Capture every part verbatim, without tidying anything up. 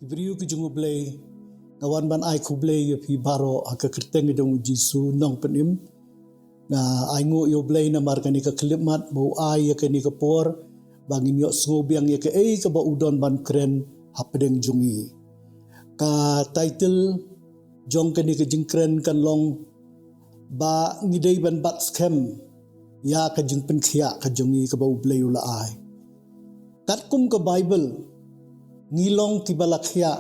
Ki briew ki jong U Blei, nga wan ban ai khublei ïa phi baroh ha ka kyrteng jong U Jisu Nongpynim. Nga ai nguh ïa U Blei namar kane ka khyllipmat ba u ai ïa kane ka por ba ngin ïohsngew biang ïa kaei kaba u don ban kren hapdeng jong ngi. Ka title jong kane ka jingkren kan long ba ngi dei ban bat skhem ïa ka jingpynkhiah ka jong ngi kaba U Blei u la ai. Katkum ka Baibl, ngi long kiba la khiah,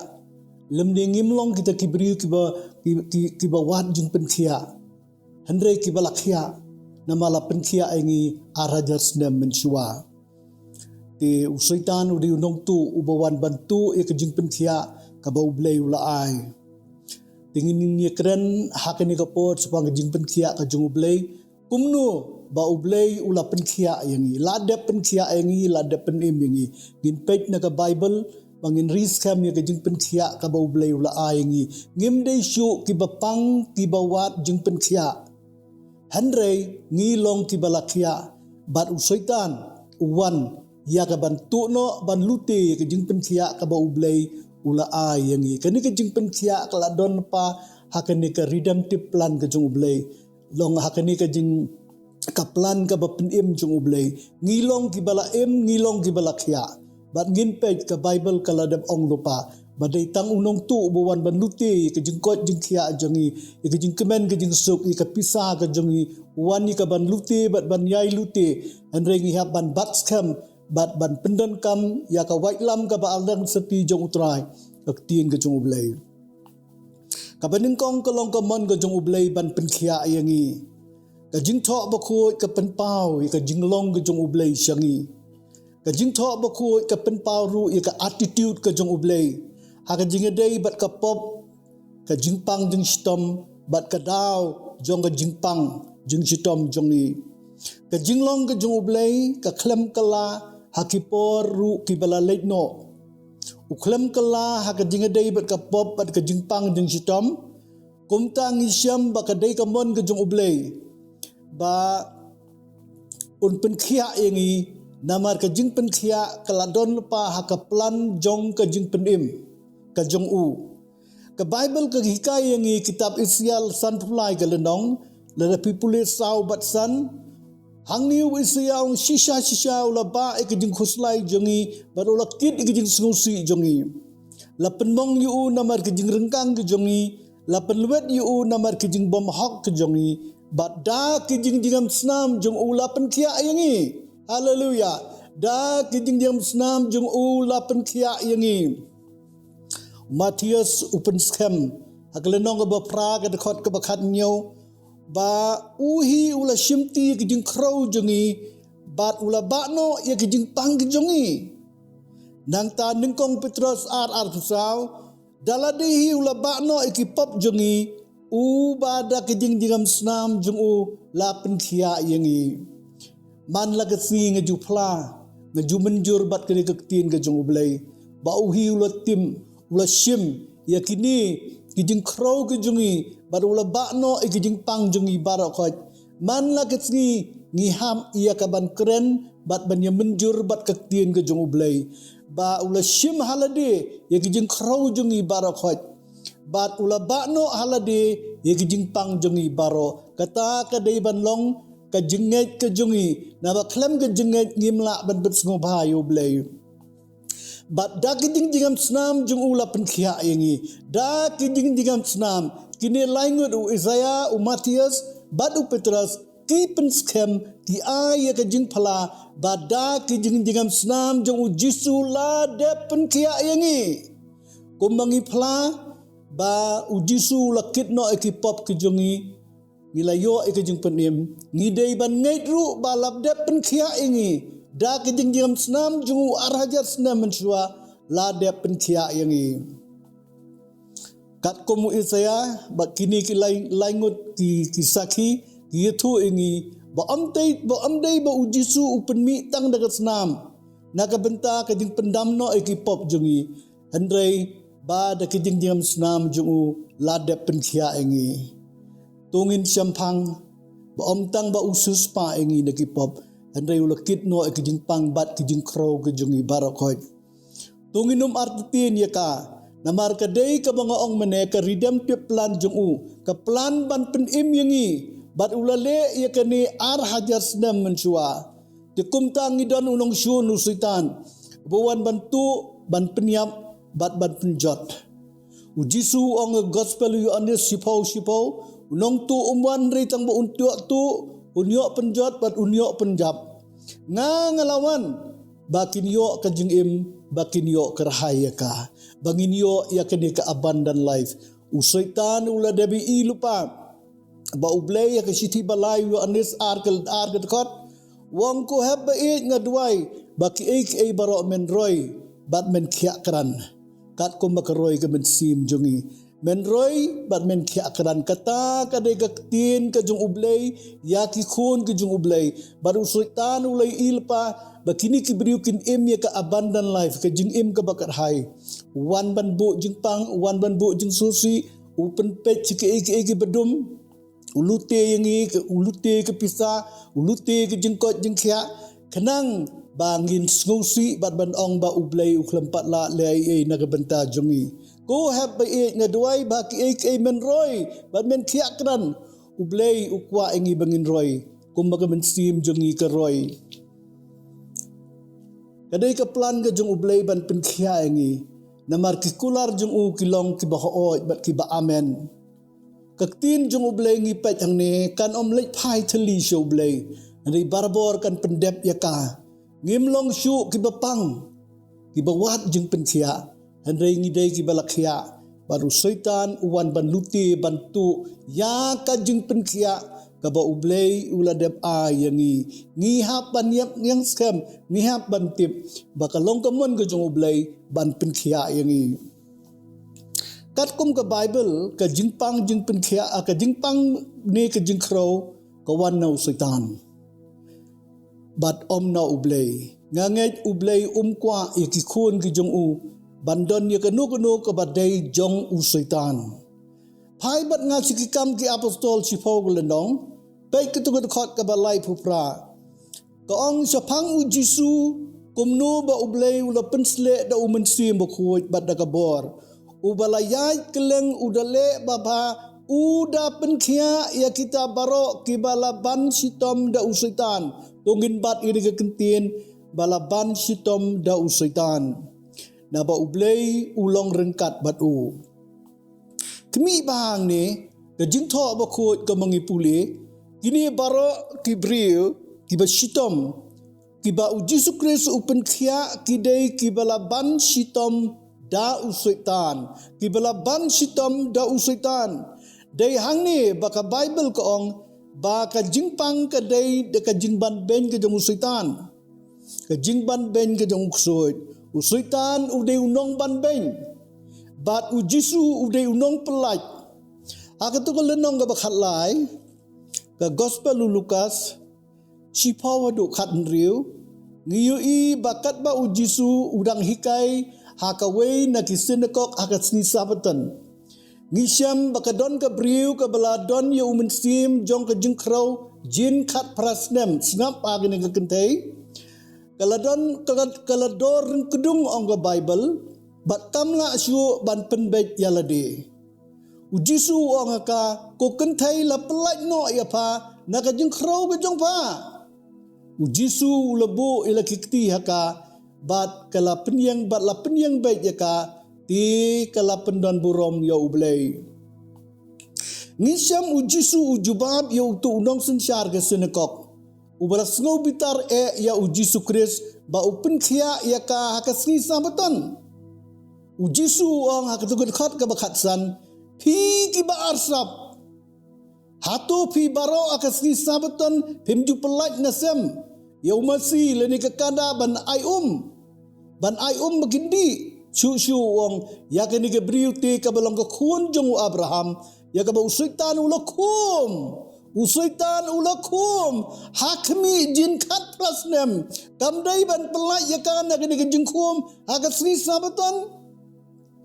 lymne ngim long kita ki briew kiba, ki, ki, kiba wad jingpynkhiah. Hynrei kiba la khiah, namar la pynkhiah ïa ngi ar hajar snem mynshuwa. Te u Soitan u dei u nongtuh uba wan ban tuh ïa ka jingpynkhiah kaba U Blei u la ai. Te ngin ïa kren ha kane ka por shaphang ka jingpynkhiah ka jong U Blei. Kumno ba U Blei u la pynkhiah ïa ngi, la dep pynkhiah ïa ngi, la dep pynim ïa ngi. Ngin peit na ka Baibl ba ngin ri skhem ïa ka jingpynkhiah kaba U Blei u la ai ïa ngi. Ngim dei shuh kiba pang kiba wad jingpynkhiah. Hynrei ngi long kiba la khiah bad u Soitan u wan ïa ka ban tuh noh ban lute ïa ka jingpynkhiah kaba U Blei u la ai ïa ngi. Kane ka jingpynkhiah ka la don lypa ha kane ka redemptive plan ka jong U Blei. Long ha kane ka jing, ka plan kaba pynim jong U Blei. Ngi long kiba la im, ngi long kiba la khiah. Bad ngin peit ka Baibl ka la dep ong lypa ba dei tang u nongtuh uba wan ban lute ïa ka jingkoit jingkhiah jong ngi, ïa ka jingkmen ka jingsuk, ïa ka pisa ka jong ngi, u wan ïa ka ban lute bad ban ïai lute. Hynrei ngi hap ban bat skhem bad ban pyndonkam ïa ka waitlam kaba arliang syrti jong U Trai, ka ktien ka jong U Blei. Kaba nyngkong ka long ka mon ka jong U Blei ban pynkhiah ïa ngi. Ka Jingthoh Bakhuid ka pynpaw ïa ka jinglong ka jong U Blei sha ngi. Ka Jingthoh Bakhuid ka pynpaw ruh ïa ka attitude ka jong U Blei ha ka jingïadei bad ka pop, ka jingpang jingshitom bad ka daw jong ka jingpang jingshitom jong ngi. Ka jinglong ka jong U Blei ka khlem kylla ha ki por ruh kiba la leit noh. U khlem kylla ha ka jingïadei bad ka pop bad ka jingpang jingshitom. Kumta ngi shem ba ka dei ka mon ka jong U Blei ba un pynkhiah ïa ngi, namar ka jingpynkhiah ka la don lypa ha ka plan jong ka jingpynim ka jong u. Ka Baibl ka hikai ïa ngi, kitab Isaïah sanphew lai ka lynnong, lada phi pule saw bad san, hangne u Isaïah u ong, shisha shisha u la bah ïa ka jingkhuslai jong ngi bad u la kit ïa ka jingsngewsih jong ngi. La pynmong ïa u namar ka jingryngkang ka jong ngi, la pynlwet ïa u namar ka jingbym hok ka jong ngi, bad da ka jingjngem snam jong u la pynkhiah ïa ngi. Haleluya. Da ka jingjngem snam jong u la pynkhiah ïa ngi. Mathaios u pynskhem ha ka lynnong kaba phra, ka dkhot kaba khathynñiew, ba u hi u la shimti ïa ka jingkhrew jong ngi bad u la bah noh ïa ka jingpang ka jong ngi. Nangta nyngkong Petros ar, arphew saw, da lade hi u la bah noh ïa ki pop jong ngi, u ba da ka jingjngem snam jong u la pynkhiah ïa ngi. Man la ka sngi nga ju phla, nga ju mynjur bad kane ka ktien ka jong U Blei, ba u hi u la tim, u la shim ïa kine ki jingkhrew ki jong ngi, bad u la bah noh ïa ki jingpang jong ngi baroh khoit. Man la ka sngi ngi hap ïa ka ban kren bad ban ïa mynjur bad ka ktien ka jong U Blei, ba u la shim ha lade ïa ki jingkhrew jong ngi baroh khoit, bad u la bah noh ha lade ïa ki jingpang jong ngi baroh. Kata ka dei ban long ka jingngeit ka jong ngi, naba khlem ka jingngeit ngim lah ban pynsngewbha ïa U Blei. Bad da ki jingjngem snam jong u la pynkhiah ïa ngi. Da ki jingjngem snam, kine lai ngut, u Isaïah, u Mathaios bad u Petros, ki pynskhem, ki ai ïa ka jingphla ba da ki jingjngem snam jong U Jisu la dep pynkhiah ïa ngi. Kumba ngi phla ba U Jisu u la kit noh ïa ki pop ki jong ngi, ngi la ïoh ïa ka jingpynim, ngi dei ban ngeit ruh ba la dep pynkhiah ïa ngi. Da ka jingjngem snam jong u ar hajar snem mynshuwa la dep pynkhiah ïa ngi. Katkum u Isaïah, ba kine ki lai, lai ngut ki, ki sakhi ki ïathuh ïa ngi ba ym dei, ba ym dei ba U Jisu u pynmih tang da ka snam na ka bynta ka jingpyndam noh ïa ki pop jong ngi, hynrei ba da ki jingjngem snam jong u la dep pynkhiah ïa ngi. To ngin shemphang ba ym tang ba u siewspah ïa ngi na ki pop, hynrei u la kit noh ïa ki jingpang bad ki jingkhrew ki jong ngi baroh khoit. To ngin ym artatien ïa ka, Namar ka dei kaba nga ong mynne ka redemptive plan jong u, ka plan ban pynim ïa ngi, bad u la leh ïa kane ar hajar snem mynshuwa. Te kumta ngi don u nongshun u Soitan, ba wan ban tuh, ban pynïap, bad ban pynjot. U Jisu u ong ha gospel u Ïoannis shiphew shiphew, u nongtuh um wan hynrei tang ba un ïoh tuh, un ïoh pynjot, bad un ïoh pynïap. Nga nga la wan, ba kin ïoh ka jingim, ba kin ïoh kyrhai ïa ka, ba ngin ïoh ïa kane ka abundant life. U Soitan u la dep ïohi lypa ba U Blei, ha ka shithi ba lai u Ïoannis ar ka, ar ka dkhot, u ong, ko hep ba ïeit, nga duwai ba kiei kiei baroh men roi bad men khiah krat, katkum ba ka roi ka mynsiem jong ngi. Men roi bad men khiah krat, kata ka dei ka ktien ka jong U Blei ïa ki khun ka jong U Blei. Bad u Soitan u la ïohi lypa ba kine ki briew kin im ïa ka abundant life, ka jingim kaba kyrhai. U wan ban buh jingpang, u wan ban buh jingsngewsih, u pynpeit sha kiei kiei kiba dum. U lute ïa ngi, u lute ka pisa, u lute ka jingkoit jingkhiah, khnang ba ngin sngewsih bad ban ong ba U Blei u khlem pat lah leh ei ei na ka bynta jong ngi. Ko hep ba ïeit, nga duwai ba kiei kiei men roi bad men khiah krat. U Blei u kwah ïa ngi ba ngin roi, kumba ka mynsiem jong ngi ka roi. Ka dei ka plan ka jong U Blei ban pynkhiah ïa ngi. Namar ki kular jong u ki long kiba hooid bad kiba amen. Ka ktien jong U Blei, ngi peit hangne, kan ym leit phai thylli sha U Blei, hynrei barabor kan pyndep ïa ka. Ngim long shuh kiba pang, kiba wad jingpynkhiah, hynrei ngi dei kiba la khiah. Bad u Soitan u wan ban lute, ban tuh ïa ka jingpynkhiah kaba U Blei u la dep ai ïa ngi. Ngi hap ban ïap ïeng skhem, ngi hap ban tip ba ka long ka mon ka jong U Blei ban pynkhiah ïa ngi. Katkum ka Baibl, ka jingpang jingpynkhiah, ah, ka jingpang ne ka jingkhrew ka wan na u Soitan, bad ym na U Blei. Nga ngeit U Blei um kwah ïa ki khun ki jong u ban don ïa kano kano kaba dei jong u Soitan. Phai bad nga sha Ki Kam ki Apostol shiphew ka lynnong, peit katto ka dkhot kaba laiphew phra. Ka ong, shaphang u Jisu, kumno ba U Blei u la pynsleh da u Mynsiem Bakhuid bad da ka bor, uba la ïaid kylleng u da leh babha, u da pynkhiah ïa kita baroh kiba la ban shitom da u Soitan. To ngin bat ïa ka kyntien, ba la ban shitom da u Soitan. Naba U Blei u long ryngkat bad u. Khmih bha hangne, ka Jingthoh Bakhuid ka ma ngi pule, kine baroh ki briew kiba shitom, kiba u Jisu Khrist u pynkhiah, ki dei kiba la ban shitom da u Soitan. Kiba la ban shitom da u Soitan. Dei hangne ba ka Baibl ka ong ba ka jingpang ka dei da ka jingbanbeiñ ka jong u Soitan. Ka jingbanbeiñ ka jong u ksuid. U Soitan u dei u nongbanbeiñ. Bad u Jisu u dei u nongpyllait. Ha katto ka lynnong kaba khatlai, ka Gospel u Lukas, shiphew haduh khathynriew, ngi ïohi ba katba u Jisu u dang hikai ha kawei na ki synagog ha ka sngi Sabbaton. Ngi shem ba ka don ka briew kaba la don ïa u mynsiem jong ka jingkhrew jin khatphra snem, sngap ha kane ka kynthei. Ka la don, ka la, ka la dor ryngkdung, ong ka Baibl, bad kam lah shuh ban pynbeit ïa lade. U Jisu u ong ha ka, ko kynthei, la pyllait noh ïa pha na ka jingkhrew ka jong pha. U Jisu u la buh ïa la ki kti ha ka, bad ka la pynïeng, bad la pynïeng beit ïa ka, te ka la pyndon burom ïa U Blei. Ngi shem u Jisu u jubab ïa uto u nongsynshar ka synagog, uba la sngew bitar eh ïa u Jisu Khrist ba u pynkhiah ïa ka ha ka sngi Sabbaton. U Jisu u ong ha katto ka dkhot kaba khatsan, phi kiba arsap, hato phi baroh ha ka sngi Sabbaton phim ju pyllait na sem ïa u masi lane ka kada ban ai um, ban ai um ba kin dih? Shuh shuh, u ong, ïa kane ka briew te kaba long ka khun jong u Abraham, ïa kaba u Soitan u la khum. U Soitan u la khum ha khmih jin khatphra snem. Kam dei ban pyllait ïa ka na kane ka jingkhum ha ka sngi Sabbaton?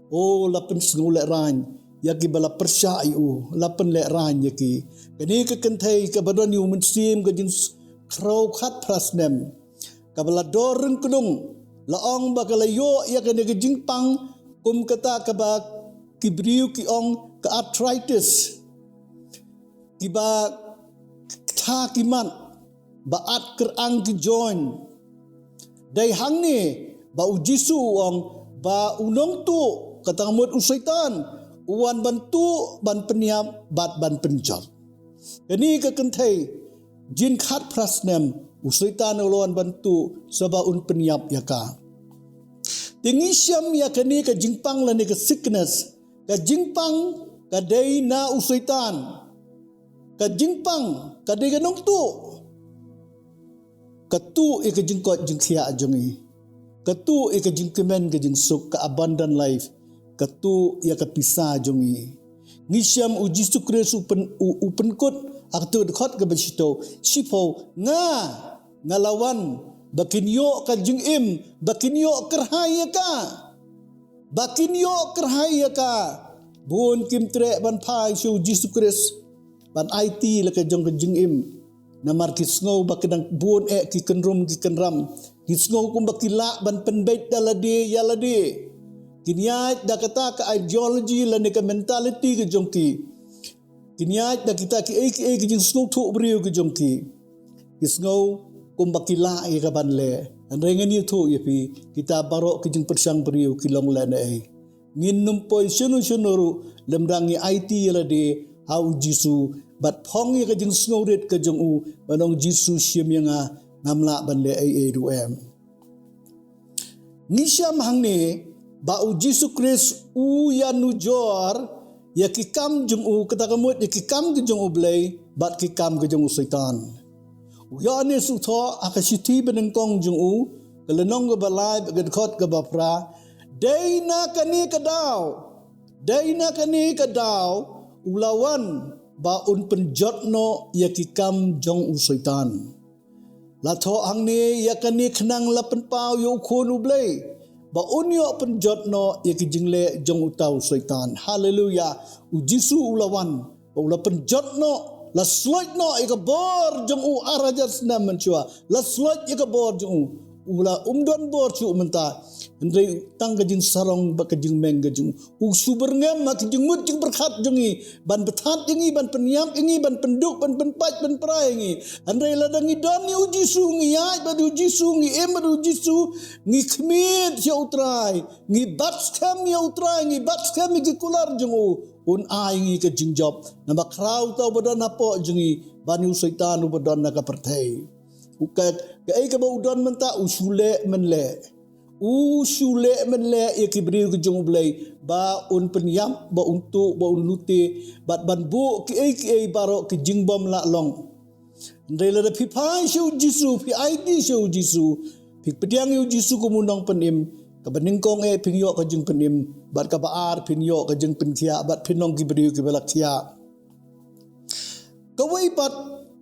O, la pynsngew lehraiñ ïa kiba la pyrshah ïa u, la pynlehraiñ ïa ki. Kane ka kynthei kaba don ïa u mynsiem ka jingkhrew khatphra snem, kaba la dor ryngkdung, la ong ba ka la ïoh ïa kane ka jingpang kum kata kaba ki briew ki ong ka arthritis, kiba ktha ki mat, ba at kyrang ki joint. Dei hangne ba u Jisu u ong ba u nongtuh, kata ka mut u Soitan, u wan ban tuh, ban pynïap bad ban pynjot. Kane ka kynthei jin khatphra snem, u Soitan u la wan ban tuh sa ba un pynïap ïa ka. Te ngi shem ïa kane ka jingpang lane ka sickness, ka jingpang ka dei na u Soitan. Ka jingpang ka dei ka nongtuh. Ka tuh ïa ka jingkoit jingkhiah jong ngi. Ka tuh ïa ka jingkmen ka jingsuk, ka abundant life. Ka tuh ïa ka pisa jong ngi. Ngi shem u Jisu Khrist u pyn-, u, u pynkut ha ka dkhot kaba shito, shiphew, nga, nga la wan ba kin ïoh ka jingim, ba kin ïoh kyrhai ïa ka. Ba kin ïoh kyrhai ïa ka. Bun kim treh ban phai sha u Jisu Khrist ban aiti la ka jong ka jingim. Namar ki sngew ba ki dang bun eh ki kynrum ki kynram. Ki sngew kumba ki lah ban pynbeit da lade ïa lade. Kin ïaid da kata ka ideology lane ka mentality ka jong ki. Kin ïaid da kita kiei kiei ki jingsngewthuh briew ki jong ki. Ki sngew kumba ki lah ïa ka ban leh. Hynrei ngan ïathuh ïa phi, kita baroh ki jingpyrshang briew ki long leh na ei. Ngin nym poi shano shano ruh lymda ngi aiti ïa lade ha u Jisu bad phong ïa ka jingsngewrit ka jong u, ban ong Jisu shim ïa nga, ngam lah ban leh ei ei ruh em. Ngi shem hangne ba u Jisu Khrist u ïanujor ïa ki kam jong u, kata ka mut ïa ki kam ki jong u Blei bad ki kam ki jong u Soitan. U Ïoannis u thoh ha ka shithi banyngkong jong u, ka lynnong kaba lai bad ka dkhot kaba phra, dei na kane ka daw, dei na kane ka daw u la wan ba un pynjot noh ïa ki kam jong u Soitan. La thoh hangne, ïa kane khnang la pynpaw ïa u Khun u Blei ba un ïoh pynjot noh ïa ki jingleh jong uta u Soitan. Haleluya. U Jisu u la wan ba u la pynjot noh, la sloit noh ïa ka bor jong u ar hajar snem mynshuwa. La sloit ïa ka bor jong u. U la um don bor shuh mynta. Hynrei tang ka jingsarong bad ka jingmeng ka jong u. U shu byrngem ha ki jingmut jingpyrkhat jong ngi, ban bthat ïa ngi, ban pynïap ïa ngi, ban pynduk, ban pynpait, ban prai ïa ngi. Hynrei lada ngi don ïa u Jisu, ngi ïaid bad u Jisu, ngi im bad u Jisu, ngi khmied ïa u Trai, ngi bat skhem ïa u Trai, ngi bat skhem ïa ki kular jong u, un ai ngi ka jingjop. Namar khraw uta uba don hapoh jong ngi ban ïa u Soitan uba don na ka pyrthei. U ka, kaei kaba u don mynta u shu leh mynleh. U shu leh mynleh ïa ki briew ki jong u Blei ba un pynïap, ba un tuh, ba un lute, bad ban buh kiei kiei baroh ki jingbym lah long. Hynrei lada phi phai sha u Jisu, phi aiti sha u Jisu, phi pdiang ïa u Jisu kum u nongpynim, kaba nyngkong eh phin ïoh ka jingpynim, bad kaba ar phin ïoh ka jingpynkhiah, bad phin long ki briew kiba la khiah. Kawei pat,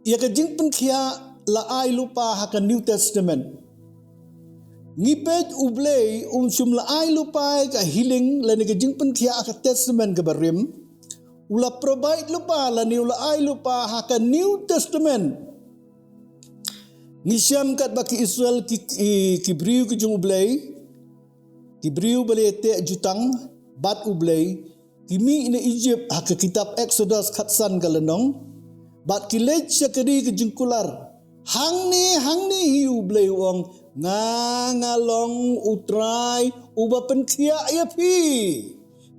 ïa ka jingpynkhiah la ai lypa ha ka New Testament. Ngi peit u Blei um shym la ai lypa ïa ka healing lane ka jingpynkhiah ha ka Testament kaba rim. U la provide lypa lane u la ai lypa ha ka New Testament. Ngi shem katba ki Israel ki, ki, ki briew ki jong u Blei, ki briew ba la teh jutang bad u Blei, ki mih na Egypt ha ka kitab Exodus khatsan ka lynnong. Bad ki leit sha ka ri ka jingkular. Hangne, hangne hi u Blei u ong, nga, nga long u Trai uba pynkhiah ïa phi.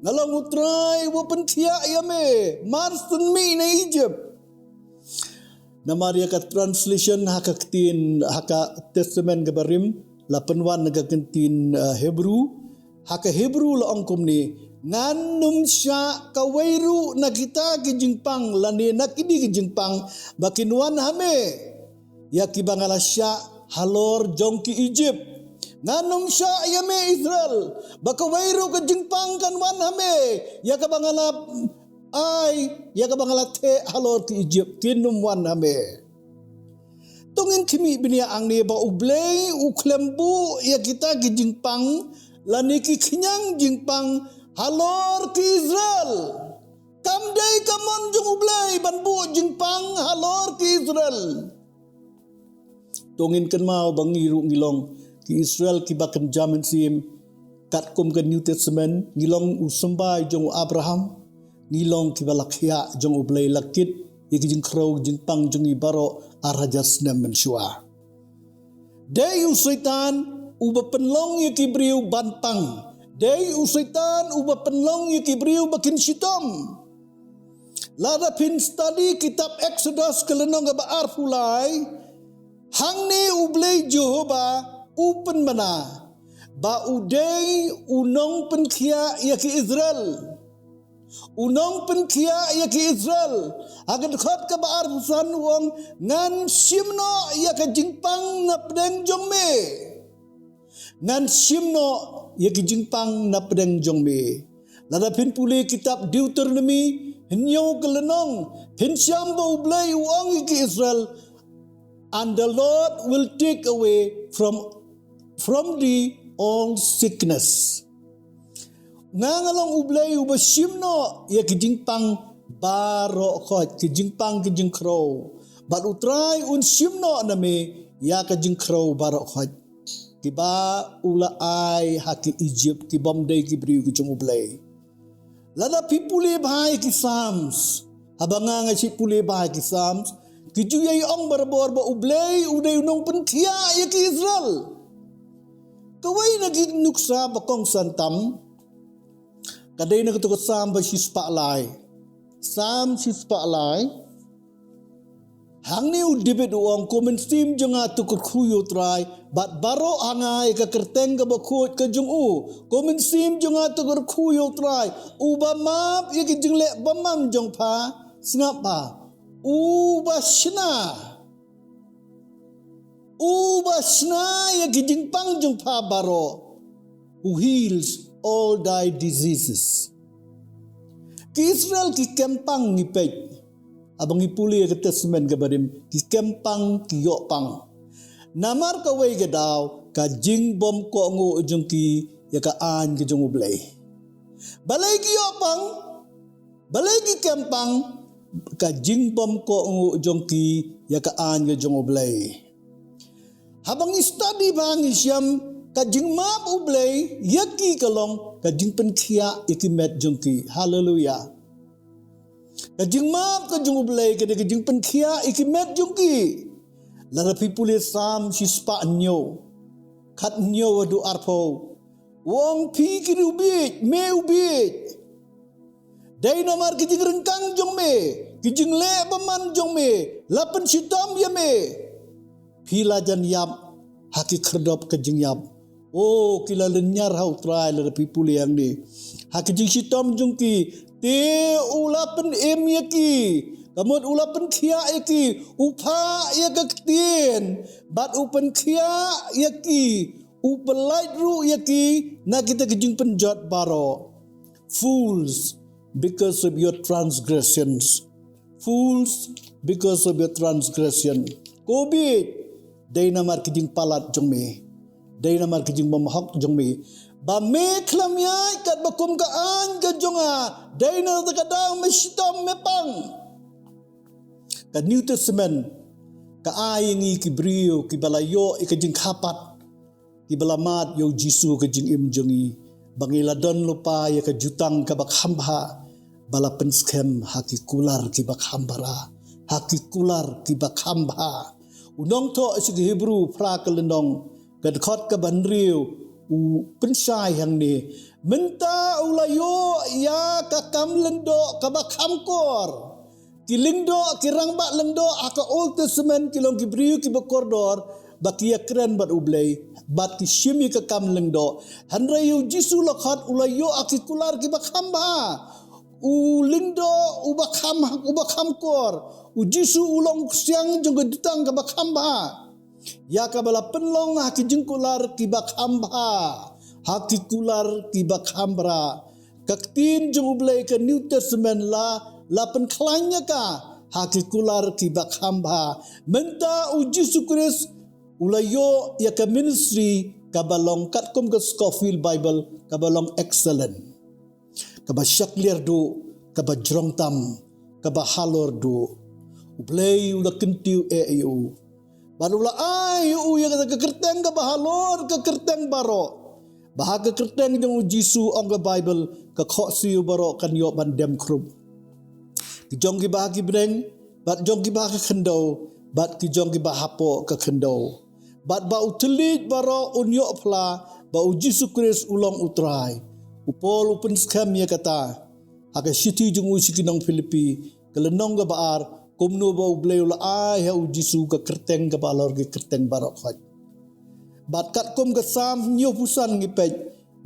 Nga long u Trai uba pynkhiah ïa me. Marsyn mih na Egypt. Namar ïa ka translation ha ka ktien, ha ka Testament kaba rim, la pynwan na ka ktien, eh, Hebrew. Ha ka Hebrew la ong kumne, ngan nym shah kawei ruh na kita ki jingpang lane na kine ki jingpang ba kin wan ha me, ïa kiba nga la shah halor jong ki Egypt. Ngan nym shah ïa me Israel ba kawei ruh ka jingpang kan wan ha me, ïa kaba nga la ai, ïa kaba nga la theh halor ki Egypt, kin nym wan ha me. To ngin khmih bniah hangne ba u Blei u khlem buh ïa kita ki jingpang lane ki khñiang jingpang halor ki Israel. Kam dei ka mon jong u Blei ban buh jingpang halor ki Israel. To ngin kynmaw ba ngi ruh ngi long ki Israel kiba kynja mynsiem. Katkum ka New Testament, ngi long u symbai jong u Abraham, ngi long kiba la khiah jong u Blei, la kit ïa ki jingkhrew jingpang jong ngi baroh ar hajar snem mynshuwa. Dei u Soitan uba pynlong ïa ki briew ban pang. Dei u Soitan uba pynlong ïa ki briew ba kin shitom. Lada phin study kitab Exodus ka lynnong kaba arphew lai, hangne u Blei Jehobah u pynbna ba u dei u nongpynkhiah ïa ki Israel. U nongpynkhiah ïa ki Israel. Ha ka dkhot kaba arphew san u ong, ngan shim noh ïa ka jingpang na pdeng jong me. Ngan shim noh ïa ki jingpang na pdeng jong me. Lada phin pule kitab Deuteronomi hynñiew ka lynnong, phin shem ba u Blei u ong ïa ki Israel, "And the Lord will take away from, from thee all sickness." Nga nga long u Blei uba shim noh ïa ki jingpang baroh khoit, ki jingpang ki jingkhrew. Bad u Trai un shim noh na me ïa ka jingkhrew baroh khoit, kiba u la ai ha ki Egypt, ki bym dei ki briew ki jong u Blei. Lada phi pule bha ïa ki Psalms, haba nga nga shu pule bha ïa ki Psalms, ki ju ïai ong barabor ba u Blei u dei u nongpynkhiah ïa ki Israel. Kawei na ki nuksa ba kongsan tam ka dei na kato ka Psalm ba shispah lai. Psalm shispah lai. Hangne u David u ong, "Ko mynsiem jong nga to kyrkhu ïa u Trai, bad baroh ha nga ïa ka kyrteng kaba khuid ka jong u. Ko mynsiem jong nga to kyrkhu ïa u Trai, uba map ïa ki jingleh bymman jong pha, sngap bha. Uba shna, uba shna ïa ki jingpang jong pha baroh, who heals all thy diseases." Ki Israel ki kem pang, ngi peit. Haba ngi pule ïa ka Testament kaba rim, ki kem pang, ki ïoh pang. Namar kawei ka daw, ka jingbym kohnguh jong ki ïa ka aiñ ka jong u Blei. Balei ki ïoh pang? Balei ki kem pang? Ka jingbym kohnguh jong ki ïa ka aiñ ka jong u Blei. Haba ngi study bha ngi shem, ka jingmap u Blei ïa ki ka long ka jingpynkhiah ïa ki met jong ki. Haleluia. Ka jingmap ka jong u Blei ka dei ka jingpynkhiah ïa ki met jong ki. Lada phi pule Psalm shispah hynñiew, khathynñiew haduh arphew, u ong, "Phi ki riewbieit, me u bieit. Dei namar ki jingryngkang jong me, ki jingleh bymman jong me la pynshitom ïa me. Phi la jan ïap ha ki khyrdop ka jingïap. O, ki la lynñiar ha u Trai," lada phi pule hangne. Ha ki jingshitom jong ki, te u la pynim ïa ki. Ka mut u la pynkhiah ïa ki, u phah ïa ka ktien, bad u pynkhiah ïa ki, u pyllait ruh ïa ki na kita ki jingpynjot baroh. "Fools, because of your transgressions. Fools, because of your transgression." Ko bieit, dei namar ki jingpalat jong me. Dei namar ki jingbymhok jong me. Ba me khlem ïaid katba kum ka aiñ ka jong nga. Dei na kata ka daw me shitom me pang. Ka New Testament ka ai ïa ngi ki briew kiba la ïoh ïa ka jingkhapat, kiba la mad ïa u Jisu ka jingim jong ngi, ba ngi la don lypa ïa ka jutang kaba kham bha, ba la pynskhem ha ki kular kiba kham bha, ha ki kular kiba kham bha. U nongthoh sha ki Hebru phra ka lynnong, ka dkhot kaba hynriew, u pynshai hangne, mynta u la ïoh ïa ka kam lyngdoh kaba kham kor. Ki lyngdoh, ki rangbah lyngdoh ha ka Old Testament ki long ki briew kiba kordor, ba ki ïakren bad u Blei, bad ki shim ïa ka kam lyngdoh. Hynrei ïa u Jisu la khot, u la ïoh ha ki kular kiba kham bha. U lyngdoh uba kham, uba kham kor. U Jisu u long u ksiang jong ka jutang kaba kham bha, ïa kaba la pynlong ha ki jingkular kiba kham bha. Ha ki kular kiba kham bha. Ka ktien jong u Blei ka New Testament la, la pynkhlaiñ ïa ka ha ki kular kiba kham bha. Mynta u Jisu Khrist u la ïoh ïa ka ministry kaba long katkum ka Scofield Bible, kaba long excellent, kaba shakliar duh, kaba jrong tam, kaba halor duh. U Blei u la kyntiew eh ïa u, bad u la ai ïa u ïa ka kyrteng kaba halor ka kyrteng baroh. Ba ha ka kyrteng jong u Jisu, ong ka Baibl, ka khohsiew baroh kan ïoh ban dem khrup. Ki jong kiba ha ki bneng, bad jong kiba ha ka khyndew, bad ki jong kiba hapoh ka khyndew. Bad ba u thylliej baroh un ïoh phla ba u Jisu Khrist u long u Trai. U Paul u pynskhem ïa kata ha ka shithi jong u sha ki nong Philippi, ka lynnong kaba ar, kumno ba U Blei u la ai ha u Jisu ka kyrteng kaba halor ki kyrteng baroh khoit. Bad katkum ka Salm hynñiewphew san ngi peit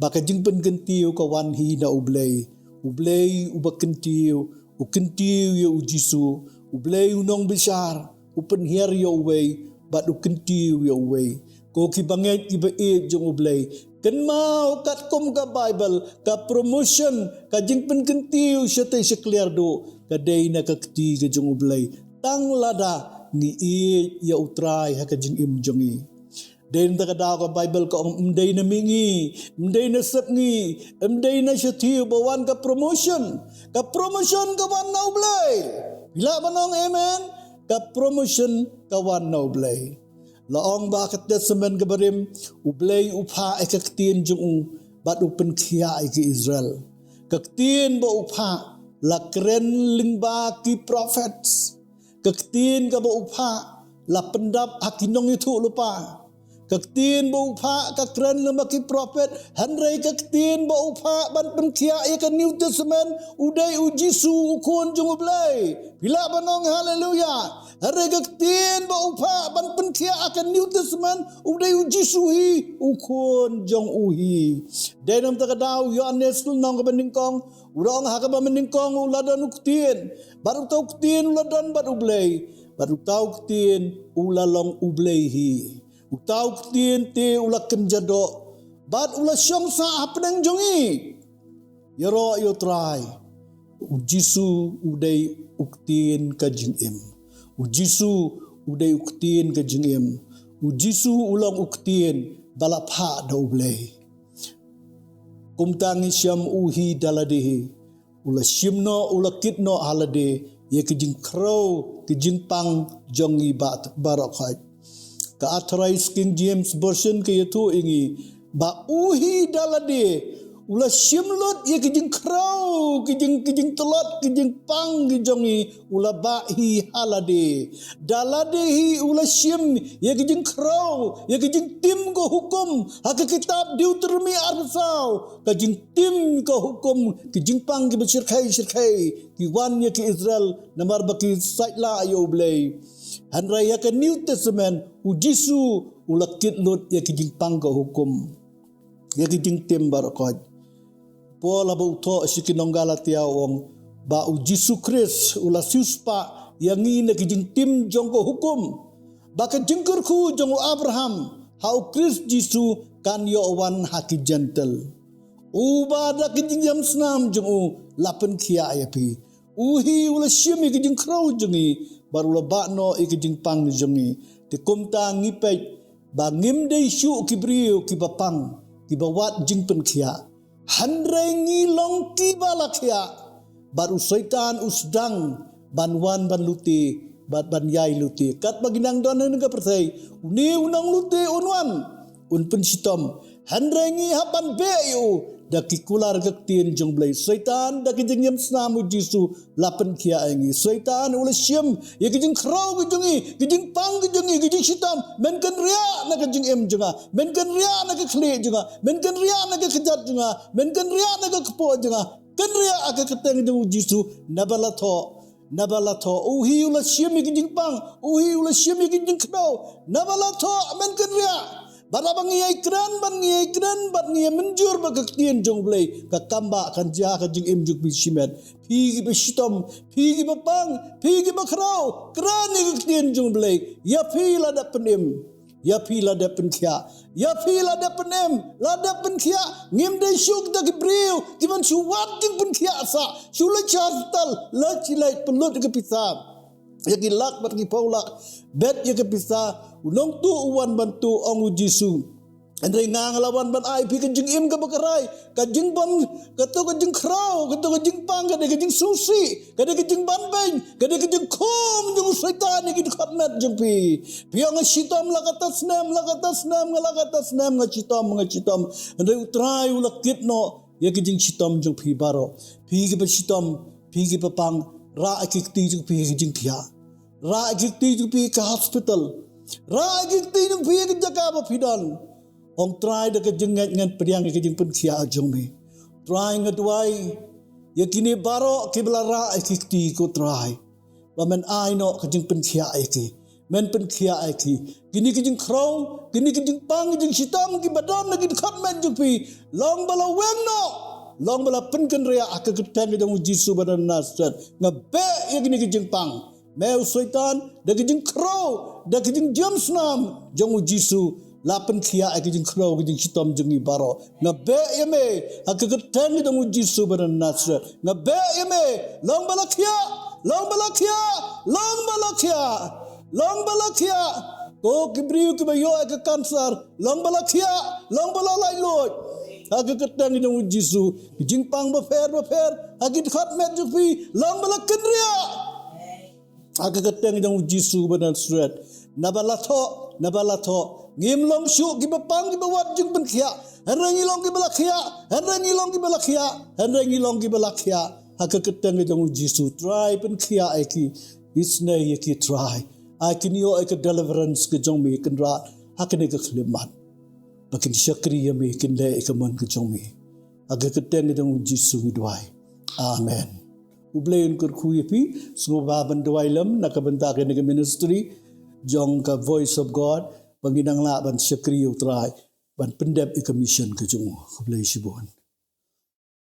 ba ka jingpynkyntiew ka wan hi na U Blei. U Blei uba kyntiew, u kyntiew ïa u Jisu. U Blei u nongbishar, u pynhiar ïa uwei, bad u kyntiew ïa uwei. Ko ki bangeit kiba ïeit jong U Blei, kynmaw katkum ka Baibl, ka promotion, ka jingpynkyntiew shatei sha kliar duh, ka dei na ka kti ka jong U Blei. Tang lada ngi ïeit ïa u Trai ha ka jingim jong ngi. Dei na kata ka daw ka Baibl ka ong, ym dei na mihngi, ym dei na sepngi, ym dei na shathie ba wan ka promotion. Ka promotion ka wan na U Blei. Phi lah ban ong amen? Ka promotion ka wan na U Blei. La ong ba ha ka Testament kaba rim, U Blei u phah ïa ka ktien jong u, bad u pynkhiah ïa ki Israel. Ka ktien ba u phah la kren lyngba ki prophets. Ka ktien kaba u phah la pyndap ha ki nongïathuhlypa. Ka ktien ba u phah ka kren lyngba ki prophet, hynrei ka ktien ba u phah ban pynkhiah ïa ka New Testament, u dei u Jisu u Khun jong U Blei. Phi lah ban ong haleluya. Hynrei ka ktien ba u phah ban pynkhiah ïa ka New Testament, u dei u Jisu hi, u Khun jong u hi. Dei na kata ka daw u Ïoannis lynnong kaba nyngkong, u ong ha kaba nyngkong u la don u Ktien. Bad uta u Ktien u la don bad U Blei. Bad uta u Ktien u la long U Blei hi. Uta u Ktien te u la kynja doh. Bad u la shong sah hapdeng jong ngi. Ïaroh ïa u Trai. U Jisu u dei u Ktien ka jingim. U Jisu u dei u Ktien ka jingim. U Jisu u long u Ktien ba la phah da U Blei. Kumta ngi shem u hi da lade hi. U la shim noh, u la kit noh ha lade ïa ki jingkhrew, ki jingpang jong ngi ba, baroh khoit. Ka Authorized King James Version ka ïathuh ïa ngi ba u hi da lade u la shim lut ïa ki jingkhrew, ki jing, ki jingtlot, ki jingpang ki jong ngi, u la bah hi ha lade. Da lade hi u la shim ïa ki jingkhrew, ïa ki jingtim ka hukum, ha ka kitab Deuteronomi arphew saw, ka jingtim ka hukum, ki jingpang kiba shyrkhei shyrkhei, ki wan ïa ki Israel, namar ba ki sait lah ïa U Blei. Hynrei ha ka New Testament, u Jisu u la kit lut ïa ki jingpang ka hukum, ïa ki jingtim baroh khoit. Paul haba u thoh sha ki nong Galatia u ong ba u Jisu Khrist u la siewspah ïa ngi na ki jingtim jong ka hukum, ba ka jingkyrkhu jong u Abraham ha u Khrist Jisu kan ïoh wan ha ki Jentil. Uba da ki jingïam snam jong u la pynkhiah ïa phi. U hi u la shim ïa ki jingkhrew jong ngi, bad u la bah noh ïa ki jingpang jong ngi. Te kumta ngi peit ba ngim dei shuh ki briew kiba pang, kiba wad jingpynkhiah. Hynrei ngi long kiba la khiah. Bad u Soitan u sdang ban wan ban lute, bad ban ïai lute. Katba ngi nang don ha kane ka pyrthei, une u nonglute un wan, un pynshitom. Hynrei ngi hap ban beh ïa u da ki kular ka ktien jong U Blei. Soitan da ki jingïam snam u Jisu la pynkhiah ïa ngi. Soitan u la shim ïa ki jingkhrew ki jong ngi, ki jingpang ki jong ngi, ki jingshitom. Men kynriah na ka jingim jong nga, men kynriah na ka khlieh jong nga, men kynriah na ka kjat jong nga, men kynriah na ka kpoh jong nga. Kynriah ha ka kyrteng jong u Jisu, naba la thoh, naba la thoh. U hi u la shim ïa ki jingpang, u hi u la shim ïa ki jingkhrew, naba la thoh, men kynriah. Bad haba ngi ïai kren, bad ngi ïai kren, bad ngi ïai mynjur bad ka ktien jong U Blei, ka kam ba kan jia ha ka jingim jong phi shimet. Phi kiba shitom, phi kiba pang, phi kiba khrew, kren ïa ka ktien jong U Blei. Ïa phi la dep pynim, ïa phi la dep pynkhiah, ïa phi la dep pynim, la dep pynkhiah. Ngim dei shuh kita ki briew kiban shu wad jingpynkhiah sah, shu leit sha hospital, leit shi leit, pynlut ïa ka pisa, ïa ki lak bad ki phew lak, bet ïa ka pisa. U nongtuh u wan ban tuh, ong u Jisu, Hynrei nga nga la wan ban ai phi ka jingim kaba kyrhai, ka jingbym, kato ka jingkhraw, kato ka jingpang, ka dei ka jingsngewsih, ka dei ka jingbanbeiñ, ka dei ka jingkhum jong u Soitan ïa ki dkhot met jong phi. Phi ong nga shitom la kata snem, la kata snem, nga la kata snem, nga shitom, nga shitom. Hynrei u Trai u la kit noh ïa ka jingshitom jong phi baroh. Phi kiba shitom, phi kiba pang, rah ïa ki kti jong phi ïa ka jingthiah. Rah ïa ki kti jong phi ïa ka hospital. Rah ïa ki kti jong phi ïa ka jaka ba phi don. Ong Trai da ka jingngeit ngan pdiang ïa ka jingpynkhiah jong me. Trai nga duwai ïa kine baroh kiba la rah ïa ki kti ko Trai. Ba men ai noh ka jingpynkhiah ïa ki. Men pynkhiah ïa ki. Kine ki jingkhraw, kine ki jingpang, ki jingshitom kiba don na ki dkhot met jong phi. Long ba la weng noh. Long ba la pynkynriah ha ka kyrteng jong u Jisu ba na Nasareth. Nga beh ïa kine ki jingpang. Me u Soitan, da ka jingkhraw, da ka jingjam snam jong u Jisu, la pynkhiah ïa ka jingkhraw, ka jingshitom jong ngi baroh. Nga beh ïa me ha ka kyrteng jong u Jisu ba na Nasareth. Nga beh ïa me, long ba la khiah, long ba la khiah, long ba la khiah, long ba la khiah. Ko ki briew kiba ïoh ïa ka kansar, long ba la khiah, long ba la laitluid ha ka kyrteng jong u Jisu. Ki jingpang bapher bapher ha ki dkhot met jong phi, long ba la kynriah ha ka kyrteng jong u Jisu ba na Nasareth. Naba la thoh, naba la thoh, ngim long shuh kiba pang kiba wad jingpynkhiah. Hynrei ngi long kiba la khiah, hynrei ngi long kiba la khiah, hynrei ngi long kiba la khiah ha ka kyrteng jong u Jisu. Trai pynkhiah ïa ki, isynei ïa ki Trai. Ai kin ïoh ïa ka deliverance ka jong me Kynrad ha kane ka khyllipmat. Ba kin shakri ïa me, kin leh ïa ka mon ka jong me. Ha ka kyrteng jong u Jisu ngi duwai. Amen. U Blei un kyrkhu ïa phi, sngewbha ban duwai lem na ka bynta kane ka ministry jong ka Voice of God, ba ngin nang lah ban shakri ïa u Trai, ban pyndep ïa ka mission ka jong u. Khublei shibun.